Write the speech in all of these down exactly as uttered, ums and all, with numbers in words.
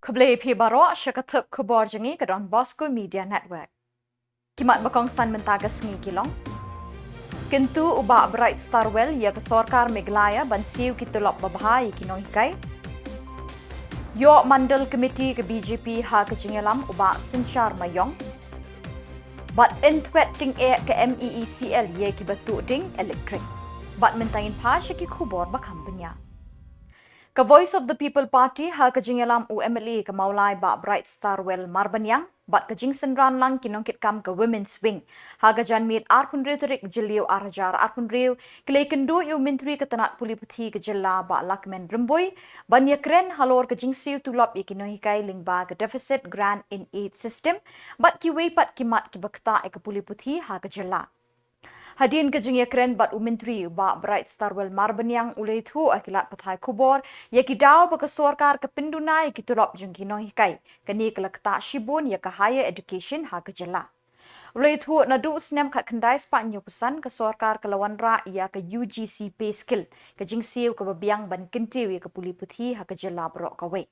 Khublei phi baroh sha ka thup khubor jong ngi ka Don Bosco Media Network. Ki mat ba kongsan mynta ka sngi ki long: Kyntu u Bah Bright Starwell ïa ka sorkar Meghalaya ban siew ki tulop babha ïa ki nonghikai. Ïoh Mandal Committee ka B J P ha ka jingïalam u Bah Synshar Maiong. Bad yn thwet tyngeh ka M E E C L ïa ki ba tuh ding elektrik. Bad mynta ngin phai sha ki khubor ba kham bniah. Ka Voice of the People Party ha ka jingïalam u M L A ka Mawlai Bah Bright Starwell Marbaniang bad ka jingsynran lang ki nongkitkam ka Women's Wing ha ka janmiet arphew hynriew tarik Jylliew ar hajar arphew hynriew, ki la ïakynduh ïa u Myntri ka tnat pule puthi ka jylla Bah Lahkmen Rymbui ban ïakren halor ka jingsiew tulop ïa ki nonghikai lyngba ka Deficit Grant in Aid System bad kiwei pat ki mat kiba ktah ïa ka pule puthi ha ka jylla. Hadien ka jingïakren bad u Myntri, u Bah Bright Starwell Marbaniang u la ïathuh ha ki lad pathai khubor ïa ki daw ba ka sorkar ka pynduna ïa ki tulop jong ki nonghikai, kane ka la ktah shibun ïa ka higher education ha ka jylla. U la ïathuh naduh u snem khatkhyndai spah hynñiewphew san ka sorkar ka la wanrah ïa ka U G C pay scale, ka jingsiew kaba biang ban kyntiew ïa ka pule puthi ha ka jylla baroh kawei.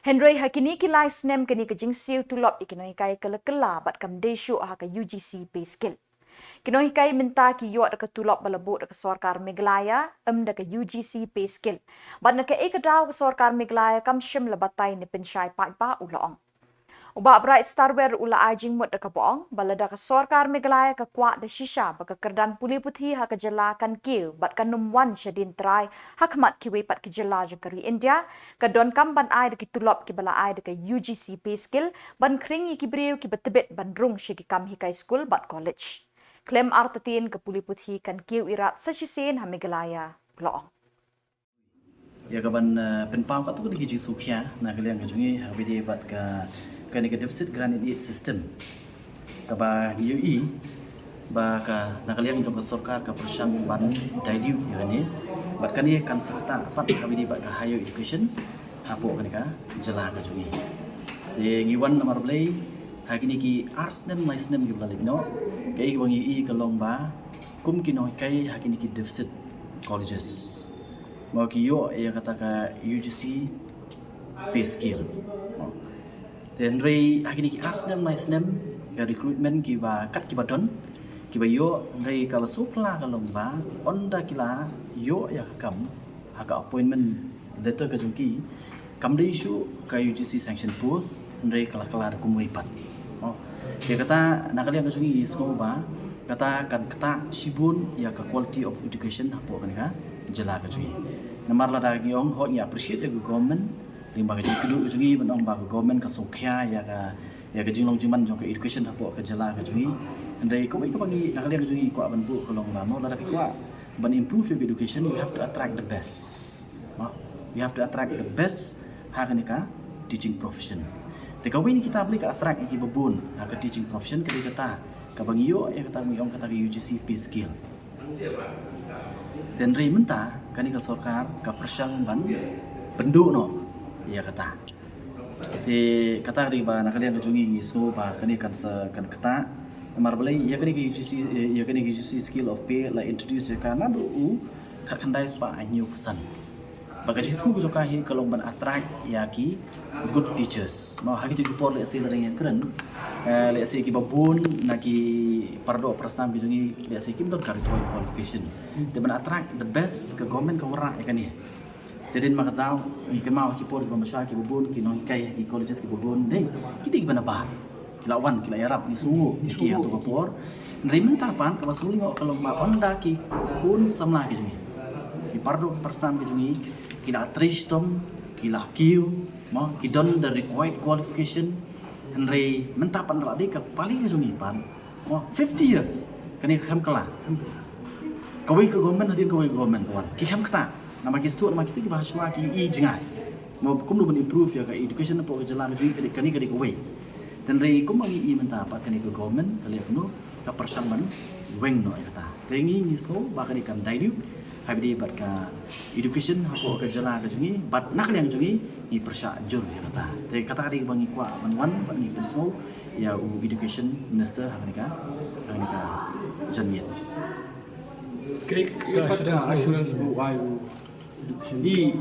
Hynrei ha kine ki lai snem kane ka jingsiew tulop ïa ki nonghikai ka la kylla bad kam dei shuh ha ka U G C pay scale. Ki nonghikai mynta ki ïoh da ka tulop ba la buh da ka sorkar Meghalaya, ym da ka U G C pay scale. Bad na kaei ka daw ka sorkar Meghalaya kam shym la batai ne pynshai paidbah, u la ong. U Bah Bright Starwell u la ai jingmut da kaba ong ba lada ka sorkar Meghalaya ka kwah da shisha ba ka kyrdan pule puthi ha ka jylla kan kiew bad kan ym wan shadien trai ha khmat kiwei pat ki jylla jong ka ri India, ka donkam ban ai da ki tulop kiba la ai da ka U G C pay scale ban khring ïa ki briew kiba tbit ban rung sha ki kam hikai skul bad college. Khlem artatien ka pule puthi kan kiew irat sa shisien ha Meghalaya, u la ong. Ïa kaban, eh, pynpaw katto katne ki jingsngewkhia na ka liang ka jong ngi ha kaba ïadei bad ka, kane ka Deficit Grant in Aid System. Kaba ngi ïohi ba ka, na ka liang jong ka sorkar ka pyrshang ban dilute ïa kane. Bad kane kan sa ktah pat ha kaba ïadei bad ka higher education hapoh kane ka jylla ka jong ngi. Te ngi wan namar balei, ha kine ki ar snem lai snem kiba la leit noh, kaei kaba ngi ïohi ka long ba kum ki nonghikai ha kine ki deficit colleges, ma ki ïoh ïa kata ka U G C pay scale. Te hynrei ha kine ki ar snem lai snem, ka recruitment kiba kat kiba don kiba ïoh, hynrei kaba sngewphylla ka long ba ynda ki la ïoh ïa ka kam ha ka appointment letter ka jong ki, kam dei shuh ka U G C sanction post, hynrei ka la kylla da kumwei pat. Oh. Te kata na ka liang ka jong ngi ngi sngew ba kata kan ktah shibun ïa ka quality of education hapoh kane ka jylla ka jong ngi. Namar lada ngi ong hooid ngi appreciate ïa ka government lyngba ka jingkyrduh ka jong ngi ban ong ba ka government ka sngewkhia ïa ka, ïa ka jinglong jingman jong ka education hapoh ka jylla ka jong ngi. Hynrei kawei kaba ngi na ka liang ka jong ngi kwah ban buh ka long ba mo lada phi kwah ban improve ïa ka education, you have to attract the best. Ha? You have to attract the best ha kane ka teaching profession. Te kawei na kita balei ka attract ïa kiba bun ha ka teaching profession ka dei kata kaba ngi ïoh ïa kata ngi ong kata ka U G C pay scale. Te hynrei mynta kane ka sorkar ka pyrshang ban pynduh noh ïa kata. Te kata ka dei ba na ka liang ka jong ngi ngi sngew ba kane kan sa kan ktah. Namar balei ïa kane ka U G C, eh, ïa kane ka U G C scale of pay la introduce ïa ka naduh u khatkhyndai spah hynñiewphew san. Ba ka jingthmu ka jong ka hi ka long ban attract ïa ki good teachers. No, ha kito ki por lehse lada ngi kren, eh, lehse kiba bun na ki pardoh parsnam ki jong ngi lehse kim don ka required qualification. Te ban attract the best ka government ka wanrah ïa kane. Te dei ma ka daw ngi kynmaw ha ki por kiba mynshwa kiba bun ki nonghikai ha ki colleges kiba bun dei ki dei kiba nabar. Ki la wan, ki la ïarap, ngi sngew ngi sngew ha kato ka por. Hynrei mynta pat kaba sngewlyngngoh ka long ba ynda ki khun samla ki jong ngi, ki pardoh parsnam ki jong ngi, ki la trei shitom, ki la kiew, mo, ki don the required qualification. Hynrei mynta pat la dei ka pali ka jong ngi pat, mo, fifty years kane ka khlem kylla. Kawei ka government hadien kawei ka government ka wan, ki khlem ktah. Namar ki sdang, namar kita kiba hashwa ki i jngai. Mo, kumno ban improve ïa ka education hapoh ka jylla ka jong ngi, ka dei kane ka dei kawei. Te hynrei kumba ngi i mynta pat kane ka government ka leh kumno, ka pyrshang ban weng noh ïa kata. Te ngi ngi sngew ba kane kan dilute ha kaba ïadei bad ka education hapoh ka jylla ka jong ngi bad na ka liang jong ngi ngi pyrshah jur ïa kata. Te kata ka dei kaba ngi kwah ban wan bad ngi pynsngew ïa u education minister ha kane ka, ha kane ka janmiet. Kaei ka assurance ba u ai u I,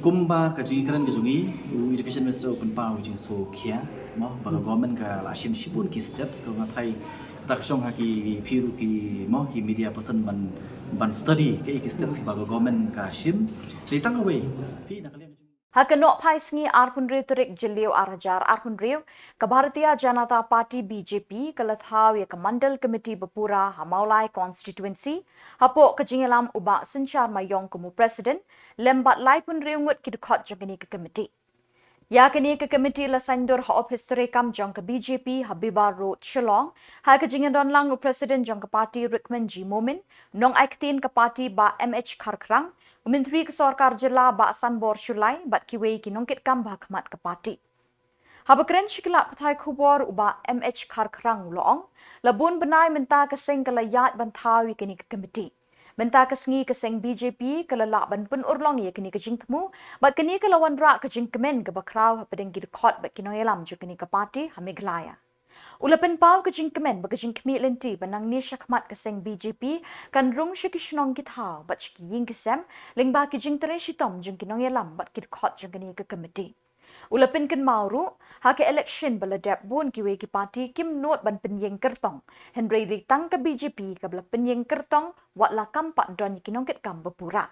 Kumba ka jingkren ka jong i, u Education Minister u pynpaw u jingsngewkhia, mo, ba ka government ka la shim shibun ki steps, to nga thai ta ka shong ha ki phi ruh ki, mo, ki media person ban, ban study ka i ki steps ba ka government ka shim. Te tang kawei, phi na ka liang ka jong i. Ha ka nohphai sngi arphew hynriew tarik Jylliew ar hajar arphew hynriew, ka Bharatiya Janata Party B J P ka la thaw ïa ka Mandal Committee bapura ha Mawlai Constituency, hapoh ka jingïalam u Bah Synshar Maiong kum u President, lem bad laiphew hynriew ngut ki dkhot jong kane ka committee. Ïa kane ka committee la saiñdur ha ophis treikam jong ka B J P ha Bibar Road, Shillong, ha ka jingdon lang u President jong ka party Rikman G Momin, nongai ktien ka party Bah M H Kharkhrang, u Myntri ka Sorkar Jylla Bah Sanbor Shullai, bad kiwei ki nongkitkam ba ha khmat ka party. Haba kren sha ki lad pathai khubor u Bah M H Kharkhrang u la ong, la bun bnai mynta ka seng ka la ïaid ban thaw ïa kane ka committee. Mynta ka sngi ka seng B J P ka la lah ban pynurlong ïa kane ka jingthmu, bad kane ka la wanrah ka jingkmen kaba khraw hapdeng ki dkhot bad ki nongïalam jong kane ka party ha Meghalaya. U la pynpaw ka jingkmen bad ka jingkhmih lynti ba nangne shakhmat ka seng B J P kan rung sha ki shnong ki thaw bad sha ki ïing ki sem, lyngba ki jingtrei shitom jong ki nongïalam bad ki dkhot jong kane ka committee. U la pynkynmaw ruh, ha ka election ba la dep bun kiwei ki party kim nud ban pynïeng kyrtong, hynrei dei tang ka B J P kaba la pynïeng kyrtong, wat la kam pat don ïa ki nongkitkam bapura.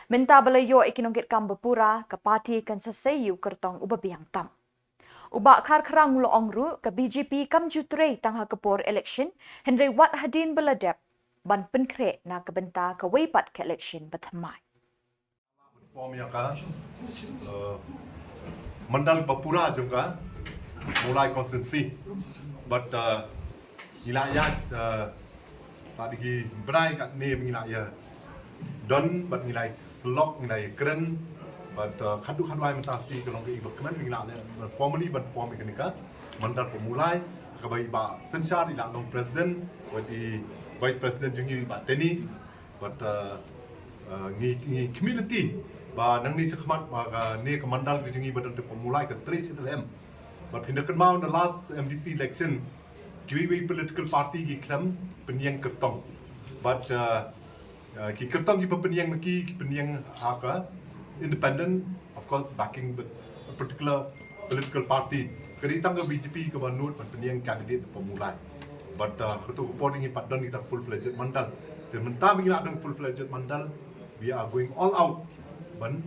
Mynta ba la ïoh ïa ki nongkitkam bapura, ka party kan sa sei ïa u kyrtong uba biang tam. U Bah Kharkhrang u la ong ruh, ka B J P kam ju trei tang ha ka por election, hynrei wat hadien ba la dep ban pynkhreh na ka bynta kawei pat ka election bathymmai. Form ïa ka, uh, mandal bapura jong ka Mawlai constituency. But, uh, ngi la ïa, uh, pat ki bnai katne ngi la ïa don, but ngi la ïa syllok, ngi la ïa kren, but, uh, khadduh khadwai mynta shi ka long ka i ba kmen ngi la ïa formally ban form ïa kane ka mandal ba Mawlai, kaba i Bah Synshar i la long president, bad i vice president jong ngi i Bah Teni, But, uh, uh, ngi, ngi community ba nangne shakhmat ba kane ka mandal ka jong ngi ba don te ba Mawlai ka trei shitrhem. But phin da kynmaw na last M D C election, kiwei kiwei political party ki khlem pynïeng kyrtong. But, uh, uh, ki kyrtong kiba pynïeng ma ki, ki pynïeng ha ka independent, of course, backing, but a particular political party. Ka dei tang ka B J P kaba nud ban pynïeng candidate ba Mawlai. But, uh, ha kato ka por ngi pat don kita full fledged mandal. Te mynta ba ngi la don full fledged mandal, we are going all out ban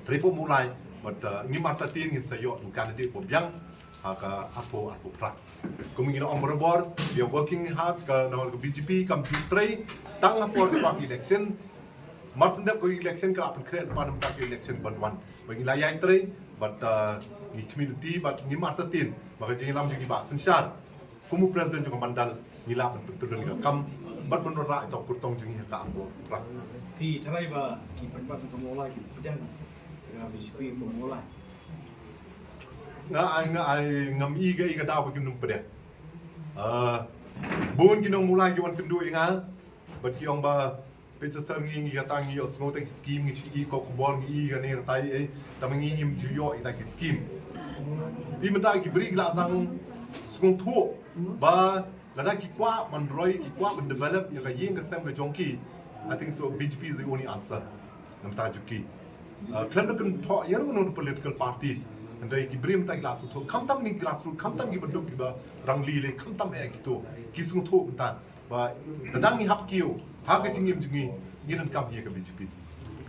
trei ba Mawlai. But, uh, ngim artatien ngin sa ïoh u candidate ba biang ha ka arphew arphew phra. Kum ngi ong barabor, we are working hard, ka namar ka B J P kam ju trei tang ha por ka election. Mar shen dep ka election ka la pynkhreh lypa na ka election ban wan. Ba ngi la ïai trei, but, uh, ngi community, but ngim artatien ba ka jingïalam jong i Bah Synshar kum u president jong ka mandal, ngi lah ban pyntrei ïa ka kam, bad ban wanrah ïa ka kyrtong jong ngi ha ka arphew phra. Phi tharai ba ki paidbah jong ka Mawlai ki pdiang ïa ka B J P ka Mawlai? Nga ai, nga ai, ngam i ka i ka daw ba kim nang pdiang. Ah, bun ki nong Mawlai ki wan kynduh ïa nga, bad ki ong ba peit sa sar ngi, ngi kata ngi ïohsngew tang ki scheme, ngi shu i ka khubor, ngi i kane kata, eh, tang ngi ngim ju ïoh ïa kita ki scheme. Phi mynta ki briew ki la sdang sngewthuh ba lada ki kwah ban roi, ki kwah ban develop ïa ka ïing ka sem ka jong ki, I think so B J P is the only answer. Namar ta jong ki, uh, khlem da kynthoh ïa no no political party. Hynrei ki briew mynta ki la sngewthuh, khamtam ngi grassroot, khamtam kiba duk kiba rangli lei, khamtam eh kito ki sngewthuh mynta. Ba tang ngi hap kiew ha ka jingim jong ngi, ngi donkam hi ïa ka B J P.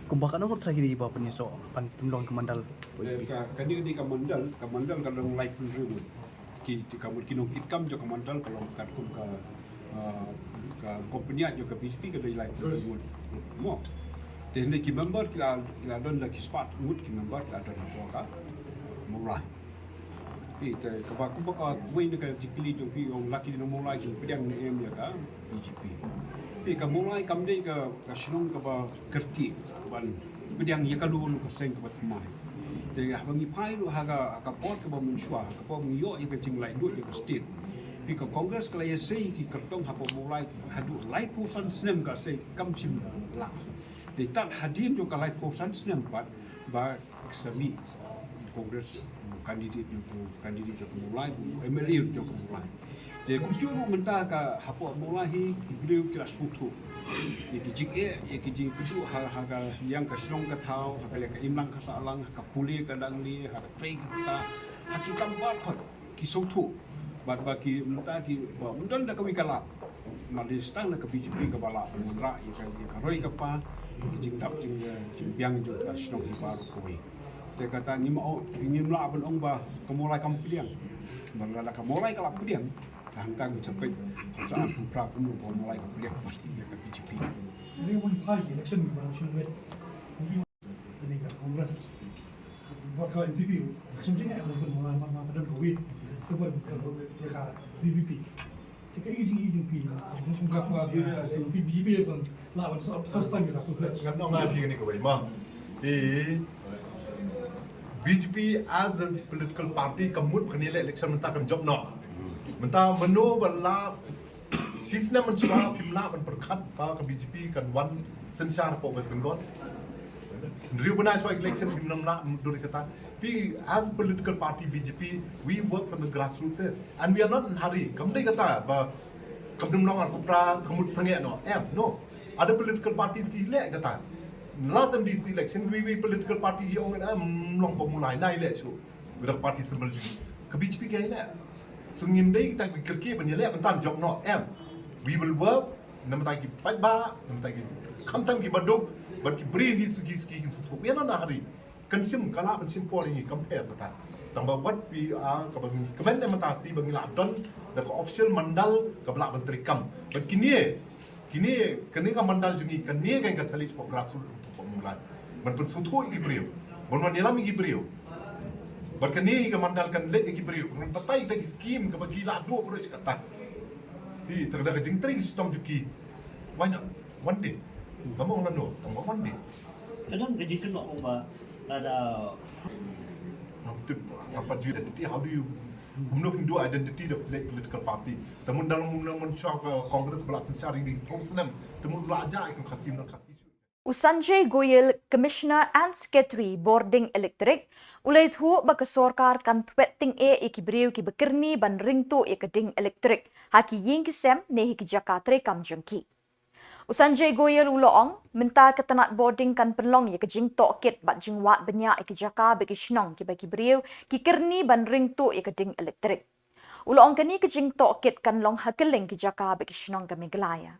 Kumba katno ka trai kine ba pynïasoh ban pynlong ka mandal? Eh, ka, kane, kane ka mandal, ka mandal ka long laiphew hynriew ngut. Ki, ki, ka, ki nongkitkam jong ka mandal ka long katkum ka, ah, ka company jong ka B J P ka dei laiphew hynriew ngut. Mo. Te hynrei ki member ki la, ki la don da ki spah ngut ki member ki la don hapoh ka Mawlai. Te kaba, kaba ka, kawei na ka jingkylli jong phi, ong la ki nong Mawlai ki pdiang ne em ïa ka B J P. Te ka Mawlai kam dei ka, ka shnong kaba kyrkieh ban pdiang ïa kano kano ka seng kaba thymmai. Te haba ngi phai ruh ha ka, ha ka por kaba mynshuwa, ha ka por ngi ïoh ïa ka jinglaitluid ïa ka state, phi, ka Congress ka la ïasei ki kyrtong hapoh Mawlai haduh laiphew san snem ka sei kam shym lah. Te tad hadien jong ka laiphew san snem pat ba ka sa mih Congress candidate jong ka, candidate jong ka Mawlai, M L A jong ka Mawlai. Te kumjuh ruh mynta ka hapoh Mawlai hi ki briew ki la sngewthuh. Ïa ki jingeh, ïa ki jingkyrduh ha, ha ka liang ka shnong ka thaw, ha ka liang ka imlang ka sahlang, ha ka pule ka dangle, ha ka trei ka ktah, ha ki kam baroh ki sngewthuh. Bad ba ki mynta ki ba ym don da kawei ka lad. Namar dei tang da ka B J P kaba lah ban wanrah ïa ka, ïa ka roi ka par, ïa ki jingdap jing, jingbiang jong ka shnong hi baroh kawei. Te kata ngim, ngim lah ban ong ba ka Mawlai kam pdiang. Ba lada ka Mawlai ka lah pdiang, te hangta ngin sa peit, sa peit kumno ba ka Mawlai ka pdiang bad ïa ka B J P. Ni wan phai ki election ni ba shu wet. Ni ka Congress. Ba ka N P P. Ka shu jing ka Mawlai ma, ma ka don ka wit. Ka ba ka, ka B P P. Te ka jing, jing P. Ka, ka, ka, ka B J P kan lah ban first time ka full fledged. Kan ong ai phi ni ka wei ma. Eh, B J P as a political party ka mut ba kan ïaleh election mynta kan jop noh. Mynta mano ba la shisnem mynshuwa phim lah ban pyrkhat ba ka B J P kan wan synshar hapoh West Bengal. Hynriew bnai shuwa election phim lah ban dur kata. Phi as political party B J P, we work from the grassroots there. And we are not in hurry. Kam dei kata ba kam dum long ar kupra ka mut sangeh noh. Em, no. Other political parties ki leh kata. Last M D C election, we, we political party hi ong em long ba Mawlai na ïaleh shuh. Wada ka party symbol jong ngi. Ka B J P ka ïaleh. So ngim dei kita ki kyrkieh ban ïaleh mynta jop noh em. We will work na mynta ki paidbah, na mynta ki khamtam ki baduk, bad ki briew hi suki suki kin sngewthuh. We are not in a hurry. Kan shim, ka lah ban shim por ïa ngi compare mynta. Tang ba wat pi a kaba ngi kmen na mynta shi ba ngi lah don da ka official mandal kaba lah ban treikam. Bad kine, kine, kane ka mandal jong ngi, kane ka kan sa leit shapoh grassroots, shapoh Mawlai. Ban pynsngewthuh ïa ki briew. Ban wan ïalam ïa ki briew. Bad kane ka mandal kan leit ïa ki briew. Ban batai ïa ki skim kaba ki lah duh baroh shi katta. Phi, tang da ka jingtrei ki shitom jong ki. Why not? One day. Ngam ong lano, tang ba one day. Ka don ka jingkynnoh ong ba lada ngam tip, ngam pat ju identity, how do you, kumno phin duh identity da political party? Te mut dang long, long mynshuwa ka Congress ba la synshar ïa ngi phew snem, te mut la jia ïa ka Khasi, non Khasi shuh. U Sanjay Goyal, Commissioner and Secretary Bording Electric, u la ïathuh ba ka sorkar kan thwet tyngeh ïa ki briew kiba kyrni ban ring tuh ïa ka ding electric ha ki ïing ki sem ne ha ki jaka treikam jong ki. U Sanjay Goyal u la ong, mynta ka tnat bording kan pynlong ïa ka jingtohkit bad jingwad bniah ïa ki jaka bad ki shnong kiba ki briew ki kyrni ban ring tuh ïa ka ding electric. U la ong kane ka jingtohkit kan long ha kylleng ki jaka bad ki shnong ka Meghalaya.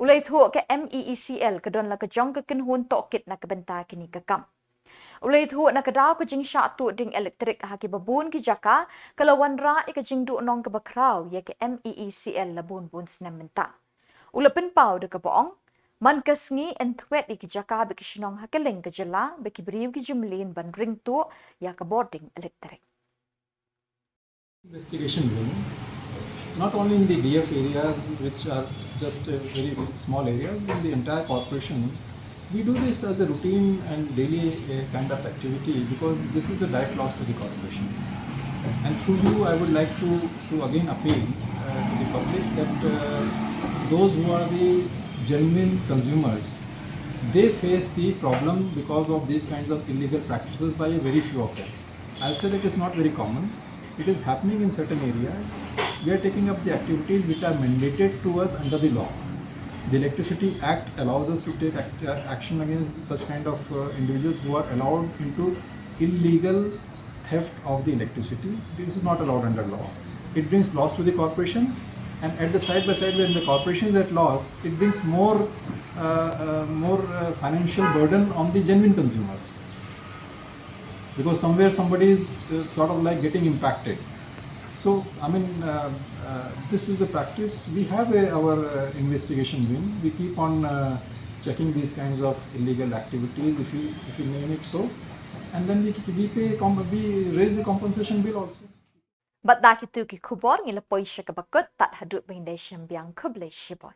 U la ïathuh ka M E E C L ka don la ka jong ka kynhun tohkit na ka bynta kane ka kam. U la ïathuh na ka daw ka jingshah tuh ding electric ha kiba bun ki jaka ka la wanrah ïa ka jingduhnong kaba khraw ïa ka M E E C L la bun bun snem mynta. U la pynpaw da kaba ong, man ka sngi yn thwet ïa ki jaka bad ki shnong ha kylleng ka jylla ba ki briew ki ju mlien ban ring tuh ïa ka bording electric. Investigation wing, not only in the D F areas, which are just, uh, very small areas, in the entire corporation, we do this as a routine and daily, uh, kind of activity because this is a direct loss to the corporation. And through you, I would like to, to again appeal, uh, to the public that, uh, those who are the genuine consumers, they face the problem because of these kinds of illegal practices by a very few of them. I'll say that it's not very common. It is happening in certain areas. We are taking up the activities which are mandated to us under the law. The Electricity Act allows us to take act, uh, action against such kind of, uh, individuals who are allowed into illegal theft of the electricity. This is not allowed under law. It brings loss to the corporation, and at the side by side, when the corporation is at loss, it brings more, uh, uh, more, uh, financial burden on the genuine consumers. Because somewhere somebody is, uh, sort of like getting impacted. So, I mean, uh, uh, this is a practice. We have a, our, uh, investigation wing. We keep on, uh, checking these kinds of illegal activities, if you, if you name it so. And then we, we pay, comp-, we raise the compensation bill also. Bad da kitu ki khubor ngi la poi sha kaba kut, tad haduh ban da shem biang, khublei shibun.